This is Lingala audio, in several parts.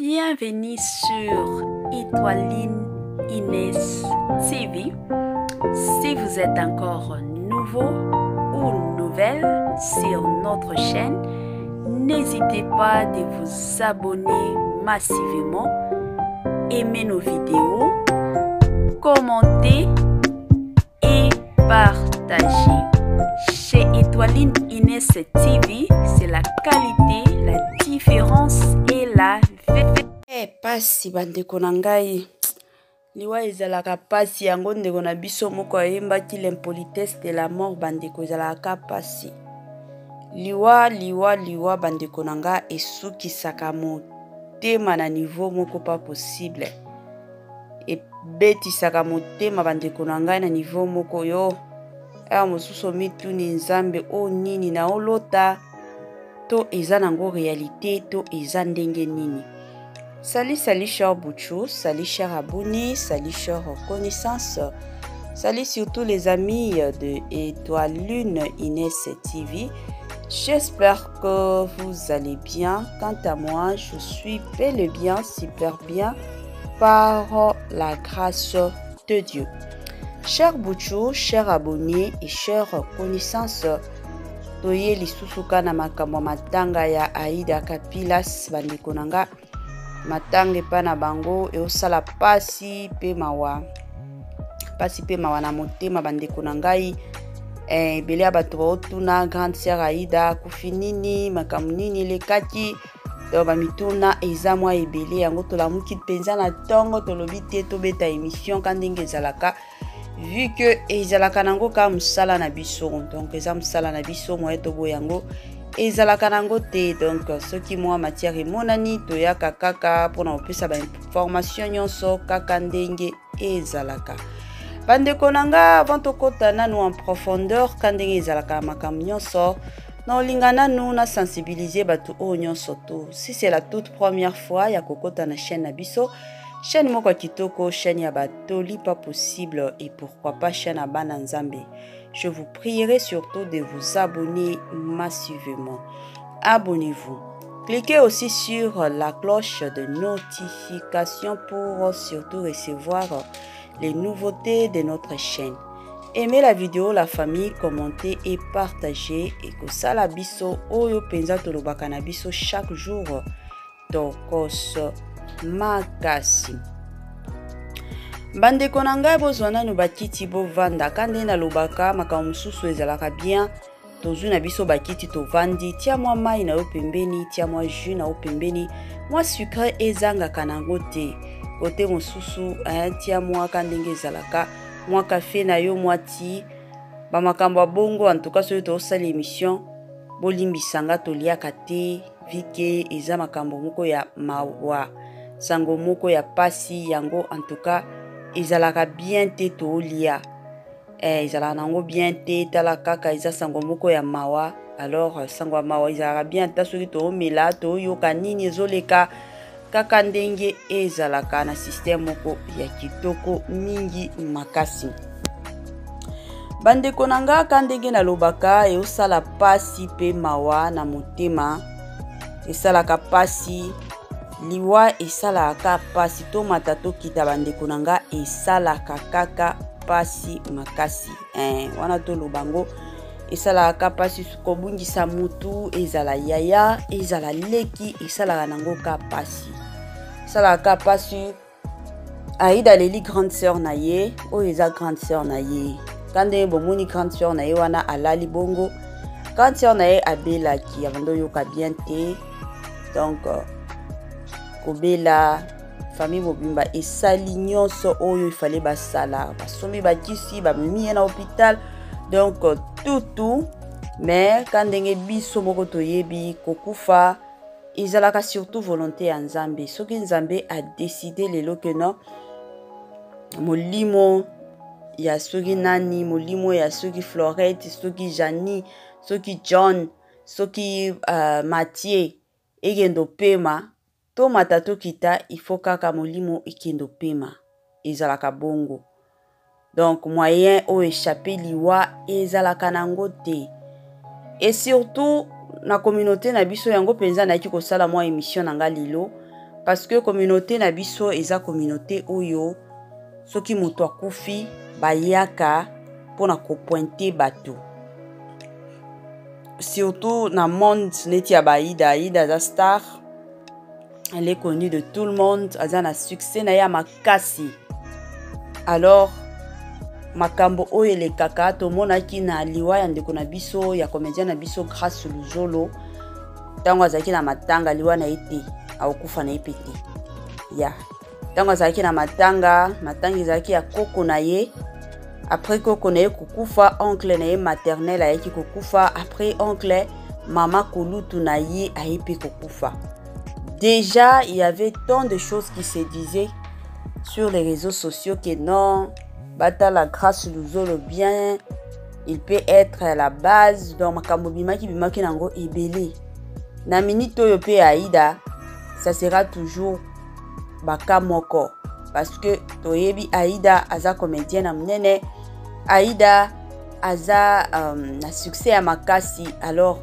Bienvenue sur Étoiline Inès TV. Si vous êtes encore nouveau ou nouvelle sur notre chaîne, n'hésitez pas de vous abonner massivement, aimer nos vidéos, commenter et partager. Chez Étoiline Inès TV, c'est la qualité, la différence et la vérité. Eh, pasi bandeko na ngai liwa ezalaka pasi yango ndeko na biso moko ayembaki l'impolitesse de la mort bandeko ezalaka pasi liwa liwa liwa bandeko na nga esukisaka motema na niveau moko pas possible ebetisaka motema bandeko na ngai na niveau moko yo awa mosusu omituni nzambe o nini na olota to eza nango réalité to eza ndenge nini. Salut, salut cher Bouchou, salut cher abonné, salut cher connaissance, salut surtout les amis de Étoile Lune Inès TV. J'espère que vous allez bien. Quant à moi, je suis bel et bien, super bien, par la grâce de Dieu. Cher Bouchou, cher abonné et cher connaissance, toye lisusu ka na makambo ya matanga ya Aida Kapilas bandeko na nga matanga epai na bango eosala pasi pe mawa pasi pe mawa na motema bandeko na ngai eh, ebele ya bato baotuna grande sœur Aida akufi nini makambo nini elekaki donc bamituna eza mwa ebele yango tolamuki mpenza na ntongo tolobi te tobeta émission ka ndenge ezalaka vu que ezalaka nango kaka mosala na biso donc eza mosala na biso moye toboya yango ezalaka nango te donc soki mwa matière emonani toyaka kaka mpona kopesa bainformation nyonso kaka ndenge ezalaka bandeko na nga avant tokɔta nanu en profondeur ka ndenge ezalaka na makambo nyonso naolinga nanu na sensibiliser bato oyo nyonso to si c'est la toute première fois ya kokɔta na chaîne na biso chaîne moko ya kitoko chaîne ya batoli pas possible et pourquoi pas chaîne ya bana nzambe je vous prierai surtout de vous abonner massivement abonnez-vous cliquez aussi sur la cloche de notification pour surtout recevoir les nouveautés de notre chaîne aimez la vidéo la famille commentez et partagez ekosala biso oyo mpenza tolobaka na biso chaque jour tokos makasi bandeko na ngai bozwa nanu bakiti bovanda ka nde nalobaka makambo mosusu ezalaka bien tozwi na biso bakiti tovandi tia mwa mai na yo pembeni tia mwa jus na yo pembeni mwa sucre ezangaka nango te kote mosusu eh, tia mwa ka ndenge ezalaka mwa kafe na yo mwa ti bamakambo ya bongo antuka soki tozosala émission bolimbisa nga toliaka te vike eza makambo moko ya mawa sango moko ya pasi yango antuka ezalaka bien te tolia eh, ezalaka nango bien te tala kaka eza sango moko ya mawa alors sango ya mawa ezalaka bien ata soki toomela tooyoka nini ezoleka kaka ndenge ezalaka na systeme moko ya kitoko mingi makasi bandeko na nga ka ndenge nalobaka eosala pasi mpe mawa na motema esalaka pasi liwa esalaka pasi tomata tokita bandeko na nga esalaka kaka pasi makasi eh, wana toloba ngo esalaka mpasi kobungisa mutu ezala yaya ezala leki esalaka nango ka mpasi esalaka ka mpasi aida aleli grande sœur na ye oyo eza grande sœur na ye ka ndenge bomoni grande sœur na ye wana alali bongo grande sœur na ye abelaki abanda oyoka bien te donc kobela famille mobimba esali nyonso oyo ifale basala basombi bakisi bamemi ye na hôpital donc tutu mais ka ndenge biso moko toyebi kokufa ezalaka surtout volonté ya nzambe soki nzambe adeside lelo ke non molimo ya soki nani molimo ya soki florette soki jani soki john soki uh, mathieu ekende opema tomata tokita il faut kaka molimo ekende opema ezalaka bongo donc moyen oyo échappe liwa ezalaka nango te et surtout na communauté na biso yango mpenza nayaki kosala mwa émission na nga lelo Parce que communauté na biso eza communauté oyo soki moto akufi bayaka mpona kopointe bato, surtout na monde neti ya baida. Aida aza star, elle est connue de tout le monde, aza na succès na ye ya makasi. Alors makambo oyo elekaka, tomonaki na liwa ya ndeko na biso, ya comédien na biso Grâce Luzolo, ntango azalaki na matanga, liwa na ye te, akokufa na ye mpe te ya ntango azalaki na matanga. Matanga ezalaki ya koko na ye. Après koko na ye kokufa, oncle na ye maternel ayaki kokufa. Après oncle, mama kolutu na ye aye mpe kokufa. Déjà, il y avait tant de choses qui se disaient sur les réseaux sociaux que non, batala Grâce Luzolo bien, il peut être à la base. Donc makambo bimaki bimaki nango ebele. Na minute oyo mpe Aida, ça sera toujours baka moko, parce que toyebi Aida aza comédien na monene, Aida aza na succès ya makasi. Alors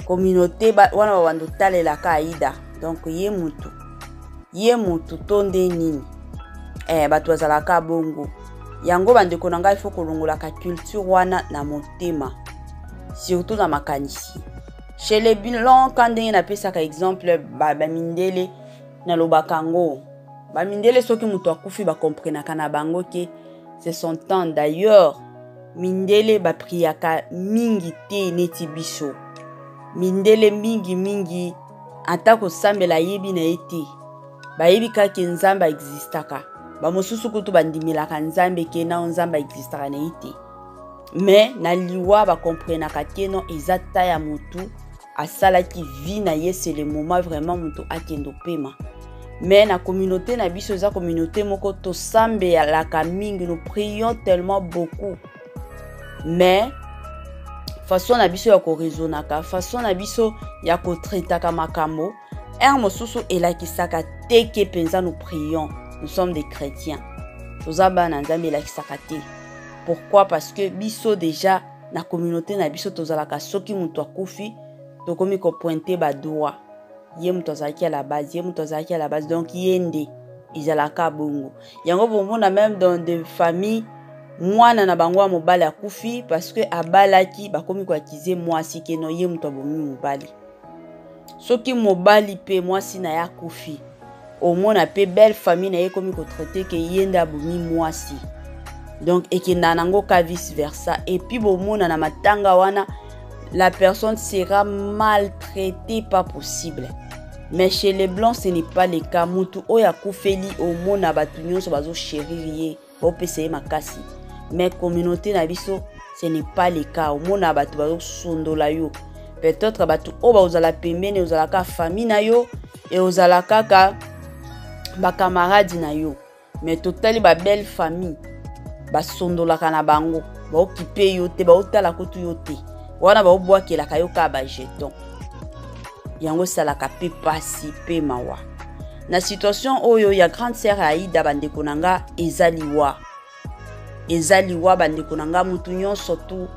communauté wana babanda otalelaka Aida, donc ye mutu, ye mutu to nde nini? Bato bazalaka bongo. Yango bandeko na ngai, faut kolongolaka culture wana na motema, surtout na makanisi. Chez les blancs, ka ndenge napesaka exemple, bamindele ba nalobaka yango, bamindele soki moto akufi, bakomprenaka na bango ke c'est son temps. D'ailleurs mindele bapriaka mingi te neti biso. Mindele mingi mingi ata kosambela ayebi na ye te, bayebi kaka Nzambe aexistaka. Bamosusu kutu bandimelaka Nzambe ke nao Nzambe aexistaka na ye te, mais na liwa bakomprenaka te non, eza ta ya motu asalaki vie na ye, c'est le moment vraiment moto akende opema. Mais na communauté na biso, eza communauté moko tosambelaka mingi, nous prions tellement beaucoup, mais façon na biso ya koraisonnaka, façon na biso ya kotraitaka makambo ere mosusu elakisaka te ke mpenza nous prions, nous sommes des chrétiens, toza bana Nzambe. Elakisaka te. Pourquoi? Parce que biso déjà na communauté na biso tozalaka, soki moto akufi, tokomi kopointe badoigts: ye moto azalaki à la base, ye moto azalaki à la base. Donc ye nde ezalaka bongo. Yango bomona, même dans des familles, mwana na bango ya mobali akufi, parce que abalaki, bakomi koaccuser mwasi ke non, ye moto abomi mobali. Soki mobali mpe mwasi na ye akufi, omona mpe belle famille na ye ekomi kotraiter ke ye nde abomi mwasi. Donc ekendaka nango ka vice versa. Et puis bomona na matanga wana, la personne sera maltraitée pas possible. Mais chez les blancs, ce n'est pas le cas. Mutu oyo akufeli, omona bato nyonso bazochérir ye, baopesa ye makasi. Mais communauté na biso, ce n'est pas le cas. Omona bato bazosondola yo. Peut-être bato oyo bazozala pembeni, ozalaka famille na yo e ozala kaka bacamarade na yo, mais totali babelle famille, basondolaka na bango, baokipe yo te, baotala kutu yo te, wana baobwakelaka yo kaka bajeton. Yango esalaka mpe pasi mpe mawa. Na situation oyo ya grande sœur Aida, bandeko na nga, eza liwa, eza liwa, bandeko na nga. Mutu nyonso tu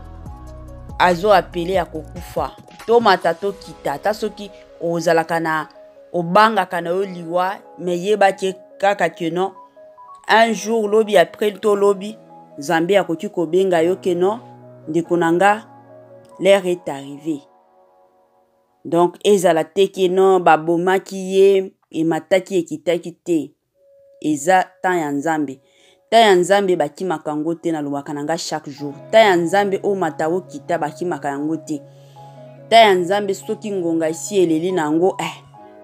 azo apele ya kokufa, tomata tokita. Ata soki ozalaka na obangaka na yo liwa, me yebaki kaka ke non, un jour, lobi après to lobi, Nzambe akoki kobenga yo ke non, ndeko na nga, l'heure est arrivée. Donc ezala te ke non, babomaki ye, emataki ekitaki te, eza temps ya Nzambe. Temps ya Nzambe bakimaka yango te. Nalobaka na nga chaque jour, temps ya Nzambe omata okita, bakimaka yango te. Temps ya Nzambe, soki ngonga esi eleli na yango,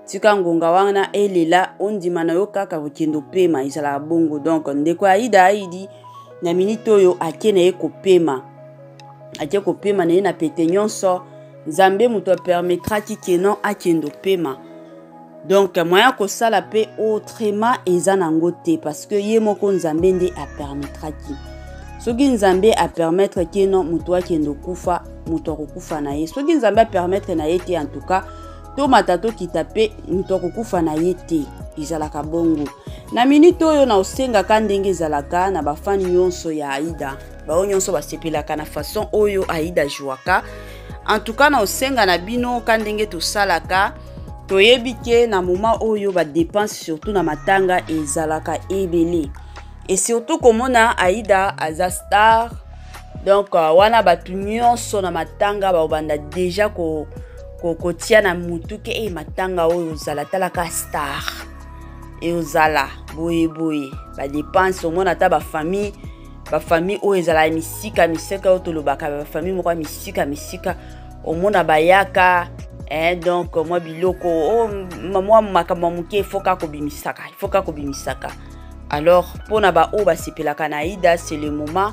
tika ngonga wana elela, ondima na yo kaka kokende opema. Ezalaka bongo. Donc ndeko Aida Aidi, na minute oyo ake na ye kopema, ake kopema na ye na pete nyonso. Nzambe moto apermettraki ke non, akende opema. Donc moyen kosala mpe autrement eza nango te, parce que ye moko Nzambe nde apermettraki. Soki Nzambe apermettre ke non, moto akende okufa, moto akokufa na ye. Soki Nzambe apermettre na ye te, en tout cas tomata tokita mpe moto akokufa na ye te. Ezalaka bongo. Na minute oyo, na osengaka ndenge ezalaka na bafani nyonso ya Aida, bao nyonso basepelaka na façon oyo Aida jouaka, en tout cas na osenga na bino ka ndenge tosalaka. Toyebi ke na moment oyo ba dépenses surtout na matanga ezalaka ebele. Et surtout komona Aïda aza star. Donc wana bato nyonso na matanga baobanda déjà ko kotia na mutu ke e matanga oyo ozala talaka star e ozala boye boye badepense omona ata bafamille bafamille oyo ezala ya misika misika oyo tolobaka bafamille moko ya misika misika omona bayaka eh, donc mwa biloko oh, mwa makambo ya moke efoka kobimisaka efoka kobimisaka. Alors mpona baoyo basepelaka na Aïda, c'est le moment.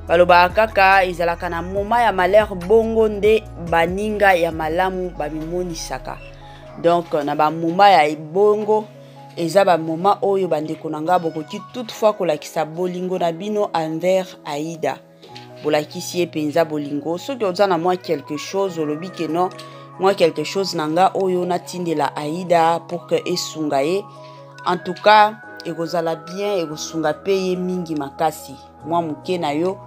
Balobaka kaka ezalaka na moment ya malheur bongo nde baninga ya malamu bamimonisaka. Donc na bamoma ya ebongo eza bamoma oyo bandeko na nga bokoki toutefois kolakisa bolingo na bino envers Aïda. Bolakisi ye mpenza bolingo. Soki oza na mwa quelque chose, olobi ke non, mwa quelque chose na nga oyo natindela Aïda pour que esunga ye, en tout cas ekozala bien, ekosunga mpe ye mingi makasi. Mwa moke na yo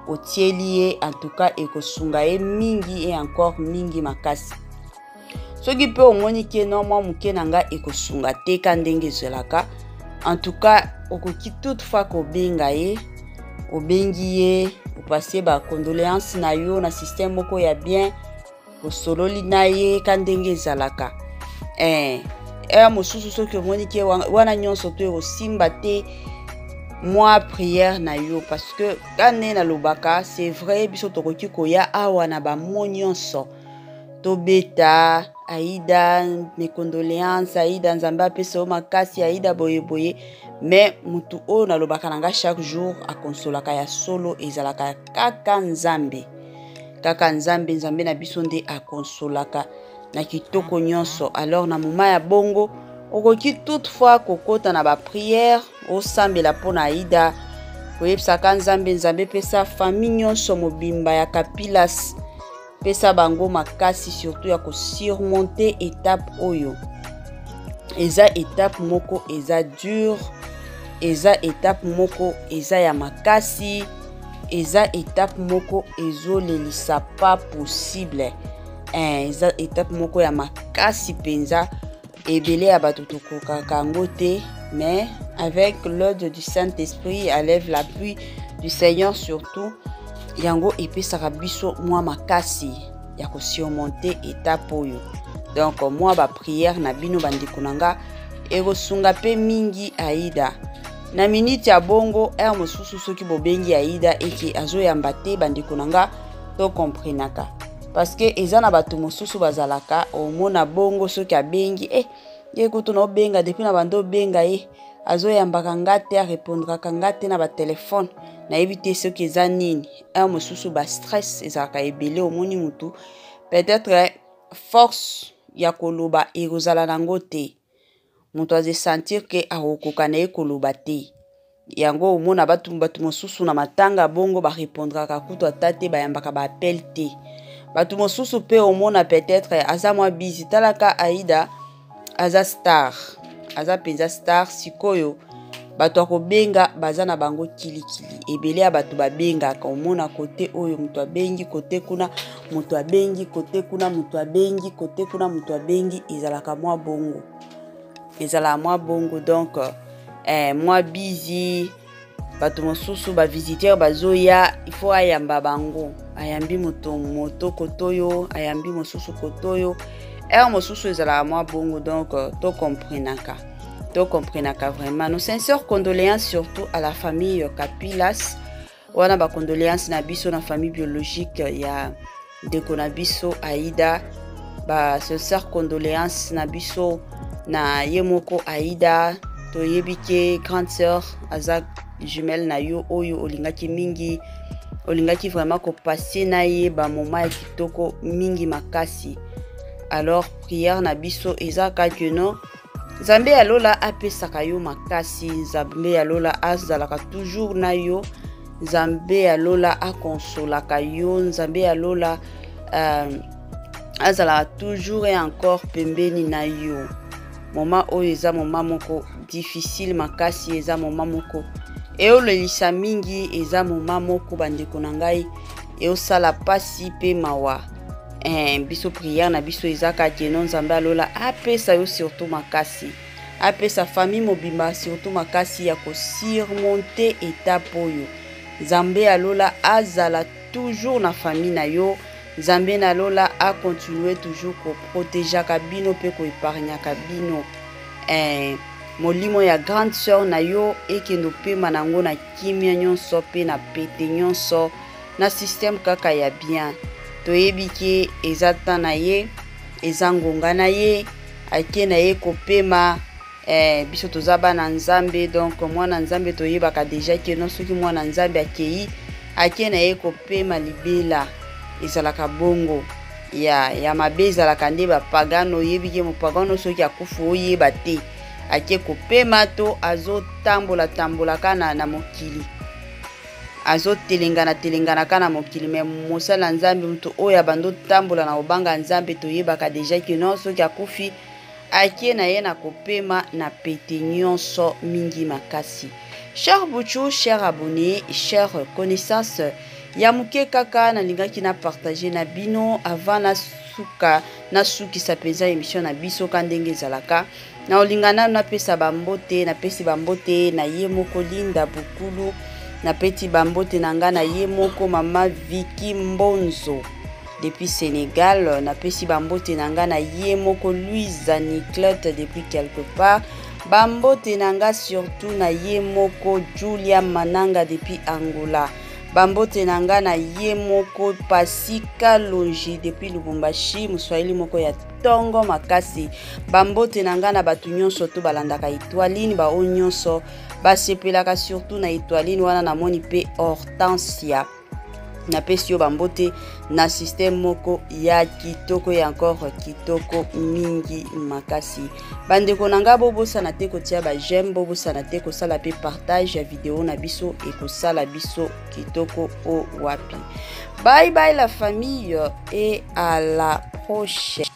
otieli ye, en tout cas ekosunga ye mingi et encore mingi makasi. Soki mpe omoni ke no, mwa moke na nga ekosunga te ka ndenge ezalaka, en tout cas okoki toutefois kobenga ye. Obengi ye, opase bacondoléance na yo na système moko ya bien, osololi na ye ka ndenge ezalaka. Heure mosusu soki omoni ke wana nyonso to ekosimba te, mwa prière na yo, parce que ka nde nalobaka, c'est vrai, biso tokoki koya awa na bamo nyonso tobeta Aïda mes condoléances, Aïda Nzambe apesa yo makasi, Aïda boyeboye, mais mutu oyo nalobaka na nga chaque jour akonsolaka ya solo ezalaka kaka Nzambe, kaka Nzambe. Nzambe na biso nde akonsolaka na kitoko nyonso. Alors na moma ya bongo okoki toutefois kokota na baprière, osambela mpo na Aïda, koyebisaka Nzambe: Nzambe, pesa famille nyonso mobimba ya Kapilas, pesa bango makasi, surtout ya kosurmonter étape oyo. Eza étape moko eza dure, eza étape moko eza ya makasi, eza étape moko ezolelisa pas possible. Eza étape moko ya makasi mpenza, ebele ya bato tokokaka yango te, mais avec l'aide du Saint-Esprit, avec l'appui du Seigneur surtout, yango epesaka biso mwa makasi ya kosurmonter étape oyo. Donc mwa baprière na bino, bandeko na nga, ekosunga mpe mingi Aïda na miniti ya bongo. Heure mosusu soki bobengi Aïda eke azoyamba te, bandeko na nga, tokomprenaka, parce que eza na bato mosusu bazalaka omona bongo soki abengi ye kutu na obenga depuis na bando obenga ye azoyambaka nga te, arepondraka nga te na batelefone, nayebi te soki eza nini. Heure mosusu bastress ezalaka ebele, omoni mutu peut-être force ya koloba ekozala nango te, moto azesentir ke akokoka na ye koloba te. Yango omona bato mosusu na matanga bongo barepondraka kutu ata te, bayambaka baappel te. Bato mosusu mpe omona peut-être aza mwa busy. Talaka Aïda aza star, aza mpenza star. Sikoyo bato ya kobenga baza na bango kilikili, ebele ya bato babengaka. Omona kote oyo moto abengi, kote kuna moto abengi, kote kuna moto abengi, kote kuna moto abengi, ezalaka mwa bongo, ezalaka mwa bongo. Donc mwa busy, bato mosusu bavisiteur bazoya, il faut ayamba bango, ayambi moto moto kote oyo, ayambi mosusu kote oyo. Heure mosusu ezalaka mwa bongo. Donc tokomprenaka, tokomprenaka vraiment. Nos sincères condoléances surtout à la famille Kapilas. Wana bacondoléance na biso na famille biologique ya ndeko na biso Aïda, basincère condoléance na biso na ye moko Aïda. Toyebi ke grande sœur aza jumelle na yo oyo olingaki mingi, olingaki vraiment kopase na ye bamoma ya kitoko mingi makasi. Alors prière na biso eza kaka no Nzambe ya lola apesaka yo makasi, Nzambe ya lola azalaka toujours na yo, Nzambe ya lola akonsolaka yo, Nzambe ya lola azalaka toujours et encore pembeni na yo. Moma oyo eza moma moko difficile makasi, eza moma moko eolelisa mingi, eza moma moko, bandeko na ngai, eosala pasi mpe mawa. Eh, biso prière na biso eza kaka keno Nzambe alola apesa yo surtout makasi, apesa famille mobimba surtout makasi ya kosurmonte etape oyo. Nzambe alola azala toujours na famille na yo. Nzambe na lola akontinue toujours koprotegeaka bino mpe koepargnaka bino. Eh, molimo ya grande sœur na yo ekende opema na yango na kimia nyonso mpe na pete nyonso na système kaka ya bien. Toyebi ke eza temps na ye, eza ngonga na ye, ake na ye kopema. Eh, biso toza bana Nzambe, donc mwana Nzambe toyebaka deja ke no soki mwana Nzambe akei, ake na ye kopema libela, ezalaka bongo. Ya mabe ezalaka nde bapagano. Oyebi ke mopagano soki akufi oyeba te ake kopema to azotambola tambolaka na mokili, azotelengana telengana ka na mokili. Me mosala na Nzambe, moto oyo abandi otambola na kobanga Nzambe, toyebaka deja ke no soki akufi ake na ye na kopema na pete nyonso mingi makasi. Cher Buchu, cher abonné, cher connaissance ya moke kaka nalingaki na partage na bino avant nasuka nasukisa mpenza émission na biso ka ndenge ezalaka. Na olinga nanu napesa bambote, napesi bambote na ye moko Linda Bukulu, napeti bambote na nga na ye moko mama Vicky Mbonzo depuis Sénégal, napesi bambote na nga na ye moko Louise Niclette depuis quelque part, bambote na nga surtout na ye moko Julia Mananga depuis Angola, bambote na nga na ye moko Pasika Longi depuis Lubumbashi, moswahili moko ya tongo makasi, bambote na nga na bato nyonso to balandaka Etoiline, baoyo nyonso basepelaka surtout na Etoiline wana. Namoni mpe Hortensia, napesi yo bambote na système moko ya kitoko ya encore kitoko mingi makasi. Bandeko na nga, bobosana te kotia ba j'aime, bobosana te kosala mpe partage ya video na biso, ekosala biso kitoko o wapi. Bye bye la famille et à la prochaine.